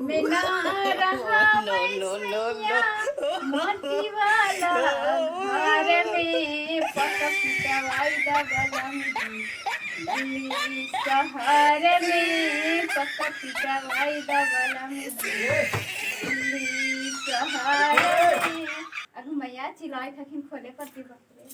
में ना रहा No, no, no, सैया माटी वाला घर में पक पिटवाई दबलम जी शहर में पक पिटवाई दबलम जी शहर में। अगु मैया चिल्लाए थकिन खोले पति बाप रे।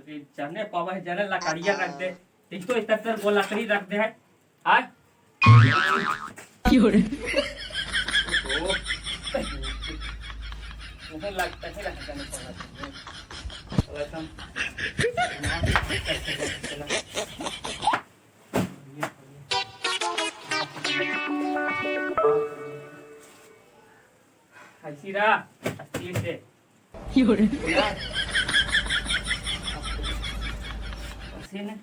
रे जाने पावा है जाने लकड़िया रख दे। देख तो इतना तर वो लकड़ी रख दे है आय। ओ मुझे लगता है रख जाने पावा है। वैसा हम ऐसी रहा अस्थिर से यार पसीने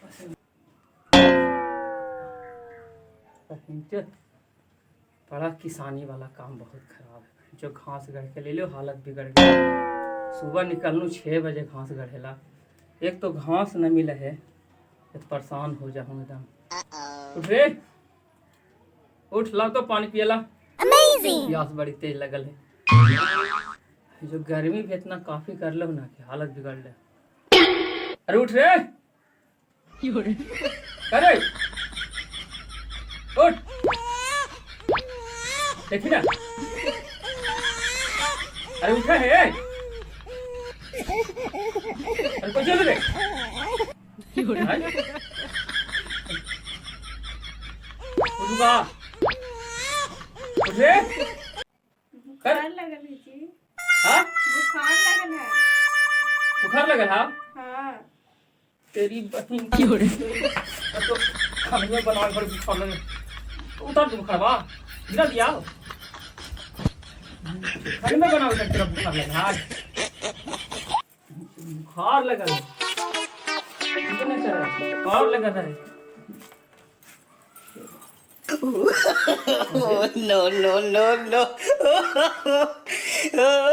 पसीने बड़ा किसानी वाला काम बहुत खराब है। जो घास गढ़ के ले लो हालत बिगड़ गई। सुबह निकलनू 6 बजे घास गढ़ेला, एक तो घास न मिले है तो परेशान हो जाऊँ एकदम। उठ रे उठ, ला तो पानी पियला। प्यास बड़ी तेज लगल है। जो गर्मी भी इतना काफी कर लो ना कि हालत बिगड़ ले। अरे उठ रे, अरे उठ, देखी ना, अरे उठा है, अरे कुछ रे, उठूगा, उठ रे। बुखार लगल है जी। हाँ बुखार लगल है। बुखार लगल है? हाँ। तेरी बहन की तो खाने में बनाए भर बुखार लगे। उतार दे बुखार, वाह गिरा दिया। खाने में बनाओ तेरा बुखार लगा है। बुखार लगल है। कितने चल रहा है? बुखार लगल है। No, no, no, no.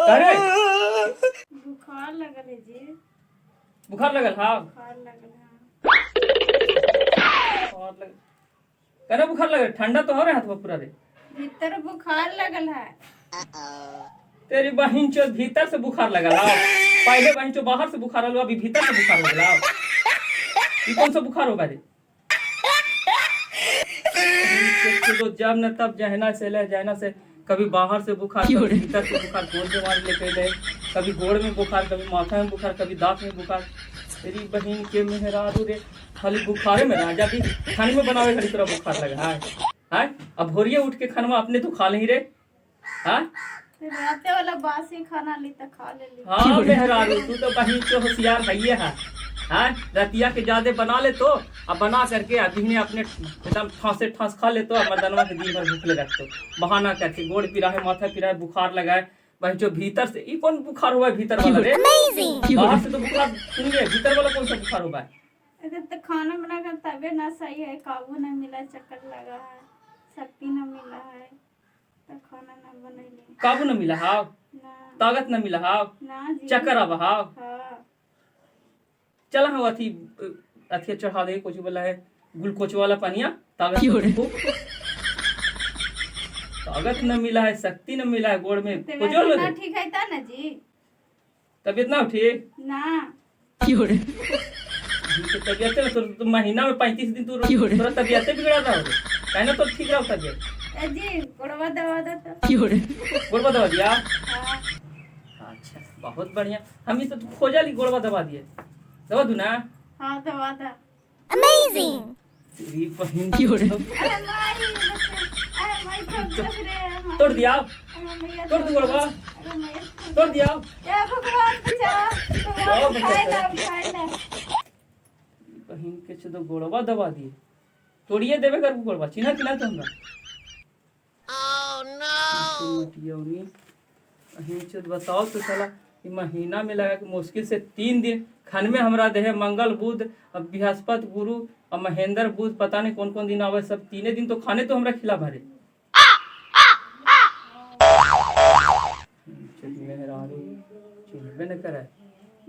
अरे बुखार लगल है जी। बुखार लगल? हाँ बुखार लगल है। बुखार लगल। करे बुखार लगल? ठंडा तो हो रहा है हाथ पूरा रे। भीतर बुखार लगल है। तेरी बहन चो भीतर से बुखार लगल है। पहले बहन चो बाहर से बुखार लगल, अभी भीतर से बुखार लगल है। ये कौन सा बुखार होगा रे? तो जब न तब जहना से ले जहना से, कभी बाहर से बुखार, कभी भीतर से बुखार, गोड़ बीमारी लेके ले, कभी गोड़ में बुखार, कभी माथा में बुखार, कभी दांत में बुखार। तेरी बहन के मेहरारू रे खाली बुखारे में रहा। जब भी खाने में बनावे खाली तोरा बुखार लगा है। हाँ अब भोरिए उठ के खानवा अपने तो खा ली रे। हाँ राते वाला बासी खाना ली तो खा ले ली। हाँ मेहरारू तू तो बहन के होशियार है है। हाँ रतिया के ज्यादा बना ले तो अब बना करके अभी ने अपने एकदम ठासे ठास खा ले तो अब मर्दनवा के दिन भर भूखले रख तो बहाना करके गोड़ पिरा है, माथा पिरा है, बुखार लगा है। बहन जो भीतर से ये कौन बुखार हुआ है भीतर वाला रे? बाहर से तो बुखार सुनिए, भीतर वाला कौन सा बुखार हुआ है? इधर तो खाना बना कर तबे ना सही है, काबू ना मिला, चक्कर लगा है, शक्ति ना मिला है तो खाना ना बनैली। काबू न मिला हाव, ना ताकत न मिला हाव, ना जी। चक्कर आवा हाव। हाँ चल हाँ अथी अथी चढ़ा दे कुछ बोला है ग्लूकोज वाला पानिया, ताकत खूब। ताकत न मिला है, शक्ति न मिला है गोड़ में। तबीयत कुछ और ना ले ठीक है ता ना जी। तबीयत ना ठीक ना तो तबीयत है तो महीना में 35 दिन तू तोरा तबीयत बिगड़ा रहा हो काहे ना तो ठीक रहा तबीयत। ए जी गोड़वा दबा दो तो। गोड़वा दबा दिया? हाँ अच्छा बहुत बढ़िया। हम इसे तो खोजा ली गोड़वा दबा दिए, दबा दू ना? हाँ दबा दो। तेरी बहन अरे माई, अरे माई तो देख रे, माई। तोड़ दिया, अरे मैया तोड़ दू गोड़वा, अरे मैया तोड़ दिया। ए भगवान बचा, भगवान बचा। उठाए ना, उठाए ना। बहन के छो तो गोड़वा दबा दिए, तोड़िए देबे कर गोड़वा चिन्ह चिन्ह तो हमरा। बहन चो बताओ तो साला ई महीना में लगा के मुश्किल से 3 दिन खन में हमरा देहे मंगल बुध और बृहस्पति गुरु और महेंद्र बुध, पता नहीं कौन कौन दिन आवे, सब तीने दिन तो खाने तो हमरा खिला भरे। मेहरारू चिन्हबे न करे।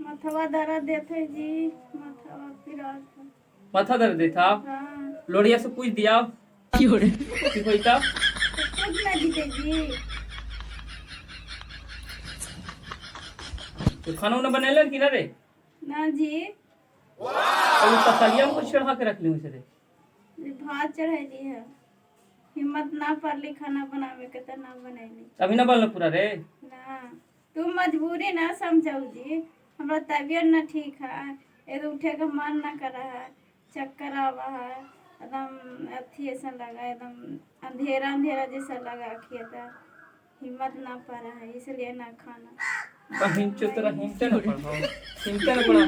माथवा दर्द देते जी, माथवा पिरात है। माथा दर्द देता? हाँ। लोढ़िया से पूछ दिया, ठीक होता। तो कुछ ना दीते जी। तो खाना उना बनेलन कि ना रे? ना जी। और वो तसलिया में कुछ चढ़ा के रख ली उसे रे? जी, भात चढ़ैली है, हिम्मत ना पड़ली खाना बनावे के तो ना बनैली। अभी ना बनल पूरा रे? ना, तू मजबूरी ना समझाऊ जी, हमरा तबीयत ना ठीक है, एक उठे के मन ना करा है, चक्कर आवा है एकदम, अथी ऐसा लगा एकदम अंधेरा अंधेरा जैसा लगा अखिया, हिम्मत ना पड़ा है इसलिए ना खाना। बहिन चो तोरा हिम्मते ना पड़ा, हिम्मते ना पड़ा।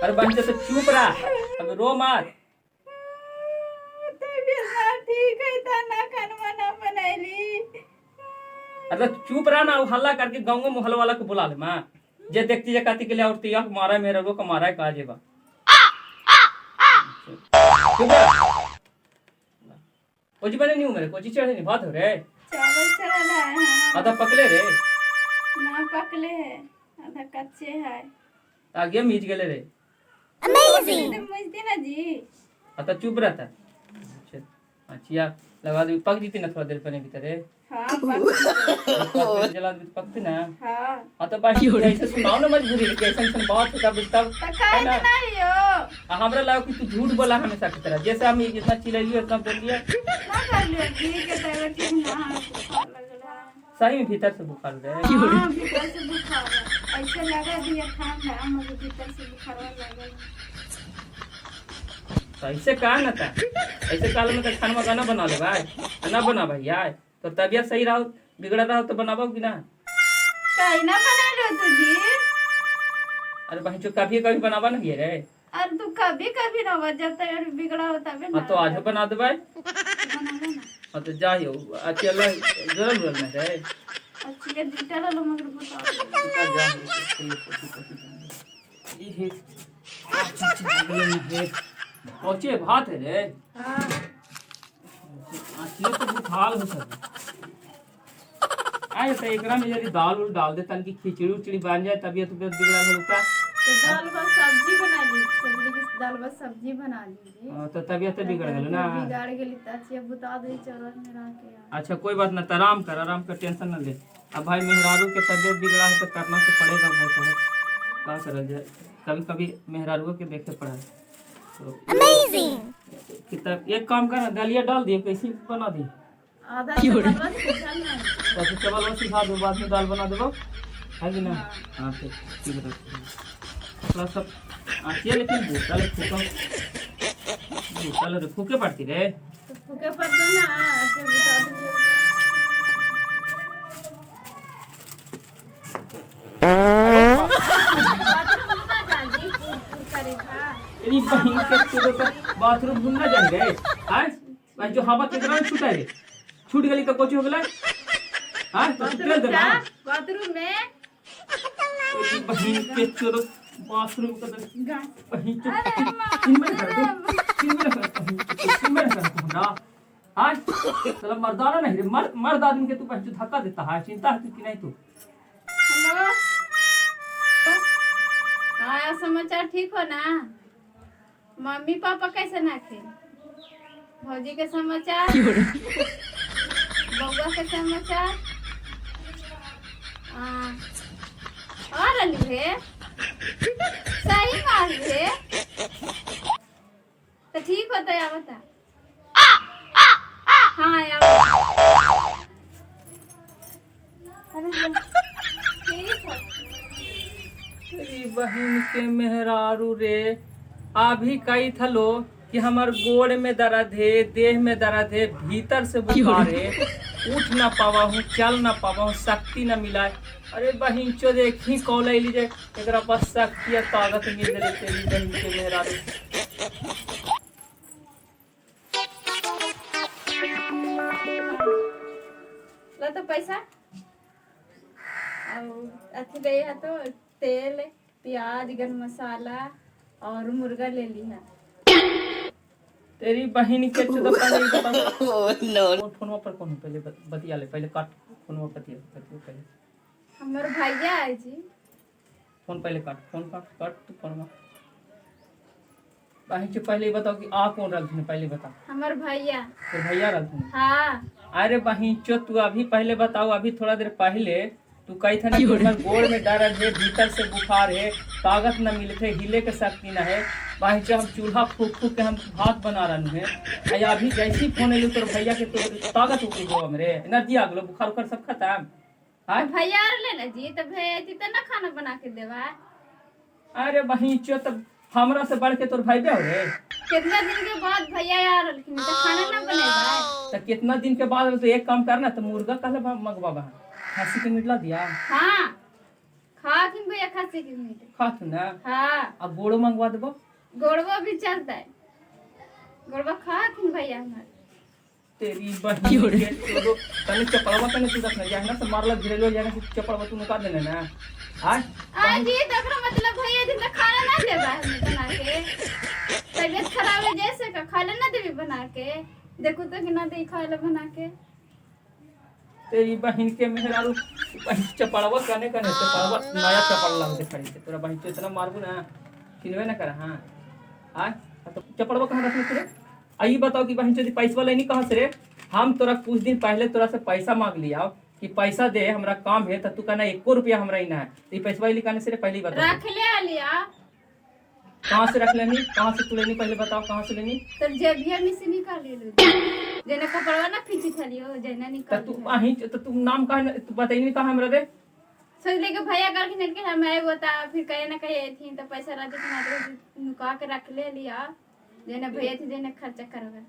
अरे बहन तो चुप रहा, अब रो मत। तबीयत ना ठीक है तो ना खाना ना बनैली। अरे तो चुप रहा ना, वो हल्ला करके गाँव मोहल्ला वाला को बुला ले माँ, जे देखती जे काती के लिए और तिया मारा है मेरा रो को मारा है कहा जेबा। चुप रहा। कोची बने नहीं मेरे कोची चढ़े नहीं भात हो रे? चावल चढ़ल है। हाँ। आधा पकले रे? ना पकले है, आधा कच्चे है। आगे मीच गेले रे। मुझती ना जी। आता चुप रहता। अच्छा अच्छा लगा दी, पक जीती ना थोड़ा देर पहले भीतर है। हाँ पक। जला दी पकती ना। हाँ। हाँ तो बाकी ऐसे सुनाओ ना मजबूरी के ऐसा ऐसा बात है तब तब। तो काहे ना। के नहीं हो? आ, हमरा लगा कि तू झूठ बोला हमेशा की तरह, जैसे हम इतना चिल्लाइए इतना बोल लिया। ना कर लियो जी के तबीयत ठीक ना है, बुखार लगल है। सही में भीतर से बुखार रहे? हाँ, भीतर से बुखार है, ऐसे लगा दिया ठंडा मगर भीतर से बुखार लगल। तो ऐसे कहा ना था, ऐसे काल में तो खाना गाना बना ले भाई, ना बना भैया तो तबीयत सही रहो, बिगड़ा रहो तो बनाबो कि ना? काहे ना बना लो तू जी? अरे भाई जो कभी कभी बनावा नहीं है रे। अरे तू कभी कभी ना हो, जब तबीयत बिगड़ा हो तबे ना। हाँ तो आज बना दे भाई। बना लो ना। हाँ तो जाइयो अच्छी अल्लाह जरूर बोलना है। अच्छी ये जूता लो मगर बताओ। पहुंचे भात है रे? हाँ। आखिर तो बुखार हो सके आए तो एकरा में यदि दाल उल डाल दे तन की खिचड़ी उचड़ी बन जाए, तबीयत उबियत बिगड़ा होता। तो दाल भात सब्जी बना ली, सब्जी की दाल भात सब्जी बना लीजिए। हाँ, तो तबीयत बिगड़ गेल ना? बिगाड़ गेली त अच्छी बुता दे चरण में रह के। अच्छा कोई बात ना, आराम कर, आराम कर, टेंशन न ले। अब भाई मेहरारू के तबीयत बिगड़ा है तो करना तो पड़ेगा भाई साहब, क्या करल जाए, कभी कभी मेहरारू के देखे पड़ा है तो कितना। एक काम कर, दलिया डाल दिए, कैसे बना दी? आधा चावल बस सिझल ना। तो फिर चावल वो सिखा दो, बाद में दाल बना देबो है कि ना? हाँ फिर ठीक है, थोड़ा सा आती है लेकिन भूखा फूका भूखा रे फूके पड़ती रे। तो फूके पड़ दो ना, अच्छे बुता दे। तेरी बहन के तू तो बाथरूम घूमना जान गए हां भाई, जो हवा कितना छूटा रे, छूट गई तो कोची हो गेलै? हां तो छूटल दे ना बाथरूम में। तेरी बहन के चोर बाथरूम का तो बहन चो चिन्मय कर दो, चिन्मय कर चिन्मय कर हमरा हां साला मर्दाना नहीं रे, मर्द मर्द आदमी के तू बहन चो धक्का देता है, चिंता है कि नहीं तू? हेलो, हाँ समाचार ठीक हो ना? मम्मी पापा कैसे ना खे? भौजी के समाचार, बउआ के समाचार? हाँ और अली है सही बात है तो ठीक होता है बता। हाँ यार ठीक है। तेरी बहन के मेहरारू रे, अभी कही थलो कि हमार गोड़ में दर्द है, देह में दर्द है, भीतर से बुखार है, उठ ना पावा हूँ, चल ना पावा हूँ, शक्ति ना मिला है। अरे बहिन चो देखी कॉल अली जे एकरा पास शक्ति या ताकत मिल रही तेरी बहिन के मेहरारू। ला तो पैसा और अथी ले है तो तेल, प्याज, गरम मसाला और मुर्गा ले ली है। तेरी बहिन के चो पहले ई बताओ। Oh no. कौन फोनवा पर कौन है? पहले बतिया ले, पहले काट फोनवा, बतिया बतिया पहले। हमार भैया है जी। फोन पहले काट, फोन काट, काट तू फोनवा। बहिन के पहले ई बताओ कि आ कौन रहलथिन, पहले बताओ। हमार भैया। तोर भैया रहलथिन? हाँ। अरे बहिन चो तू अभी पहले बताओ, अभी थोड़ा देर पहले तू कही था ना कि हमर गोड़ में दर्द है, भीतर से बुखार है, ताकत न मिलते, हिले के शक्ति न है। बहिन चो हम चूल्हा फूक फूक के हम भात बना रहे हैं, आ अभी जैसी फोन एलू तोर भैया के तो ताकत उठ गो, हमरे एनर्जी आ गेलो, बुखार उखार सब खत्म। आय भैया आ रहले ना जी, तो भैया जी तो ना खाना बना के देवा। अरे बहिन चो तब हमरा से बढ़ के तोर भाई हो रे? कितना दिन के बाद भैया आ रहलखिन तो खाना ना बनेबा? तो कितना दिन के बाद तो एक काम करना, तो मुर्गा कहले मंगवाबा, खांसी के मिटला दिया। हाँ खा के भैया खांसी के मीट। खा तू ना? हाँ। अब गोड़ो मंगवा देबो। गोड़वा भी चलता है, गोड़वा खा के भैया हमार। तेरी बहिन के तोरो तने चपड़वा तने तू रखना जाए ना से मारला घिरेलो जाए ना से चपड़वा तू निकाल देने ना। आय आ जी तो एकरा मतलब भैया जी तो खाना ना देबा हमें बना के, तबीयत खराब है जैसे का खाना ना देबी बना के, देखो तो कि ना दे खाना बना के। तेरी बहिन के मेहरारू बहिन चपड़वा कने कने चपड़वा नया चपड़ लग दे खरीद के तोरा बहिन के इतना मारबू ना किनवे ना कर। हां आय तो चपड़वा कहां रखने तोरे? आई बताओ कि बहिन चोदी पैसा लेनी कहां से रे? हम तोरा कुछ दिन पहले तोरा से पैसा मांग लिया कि पैसा दे हमरा काम है, त तू कहना एको रुपया हमरा ही ना है, तो ई पैसा वाली कहां से रे? पहले ही बताओ। रख ले लिया। कहां से रख लेनी, कहां से तू लेनी, पहले बताओ कहां से लेनी? तो जेबिया में से निकाल ले लो, जेने कपड़वा ना खींची थलियो जेने निकाल। त तू अहीं त तू नाम कहां तू बताई कहां हमरा रे? सोच ले के भैया कर के हम आए होता फिर कहीं ना कहीं थी तो पैसा रहते ना तो नुका के रख ले लिया, जेने भैया थी जेने खर्चा करवे।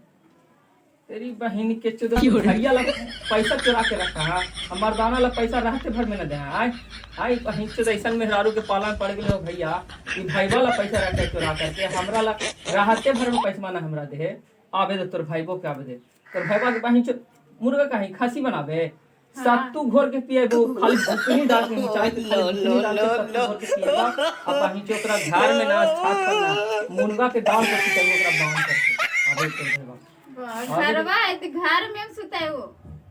तेरी बहिन के चोद भैया ला पैसा चुरा के रखा है, मर्दाना ला पैसा रहते भर में न दे। आय आय बहिन चोद ऐसन मेहरारू के पालन पड़ गेलो भैया, ई भाईवा ला पैसा रखे चुरा करके, हमरा ला रहते भर में पैसा ना हमरा दे। आबे दे तोर भाईबो के, आबे दे तोर भाईबा के। बहिन चोद मुर्गा काहे खांसी बनाबे? सत्तू घोर के पिएबो, खाली भुकनी डाल के चाहे तो खाली भुकनी डाल के सत्तू घोर के पिएबा। आ बहिन चोद ओकरा घर में ना छात पर ना मुर्गा के डाल के सुतेबो ओकरा बांध करके। आबे तोर भाईबा घरवा है तो घर में हम सुताए वो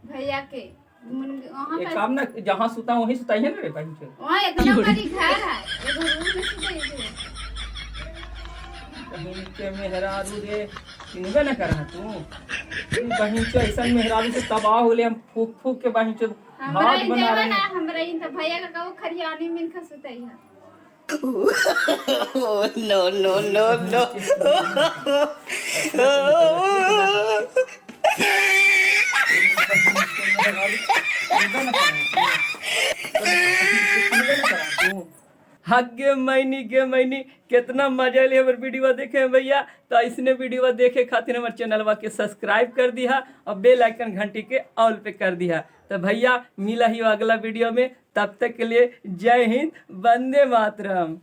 भैया के वहाँ एक पर काम ना जहाँ सुता वहीं सुताई है ना रे बहिन चोद। वहाँ इतना बड़ी घर है, एगो रूम में सुताई है। बहिन के मेहरारू रे चिन्हबे ना कर तू बहिन चो ऐसा मेहरारू से तबाह हो ले हम फूक फूक के बहिन चो हमरा भात ही बना देवा रहे ना हैं। हमरा ही तो भैया का कहो खरियानी में इनका सुताई है। Oh no no no no. हगे मैनी गे मैनी कितना मजा ले हमर वीडियो देखे हैं भैया। तो इसने वीडियो देखे खातिर हमारे चैनलवा के सब्सक्राइब कर दिया और बेल आइकन घंटी के ऑल पे कर दिया। तो भैया मिला ही अगला वीडियो में, तब तक के लिए जय हिंद, वंदे मातरम।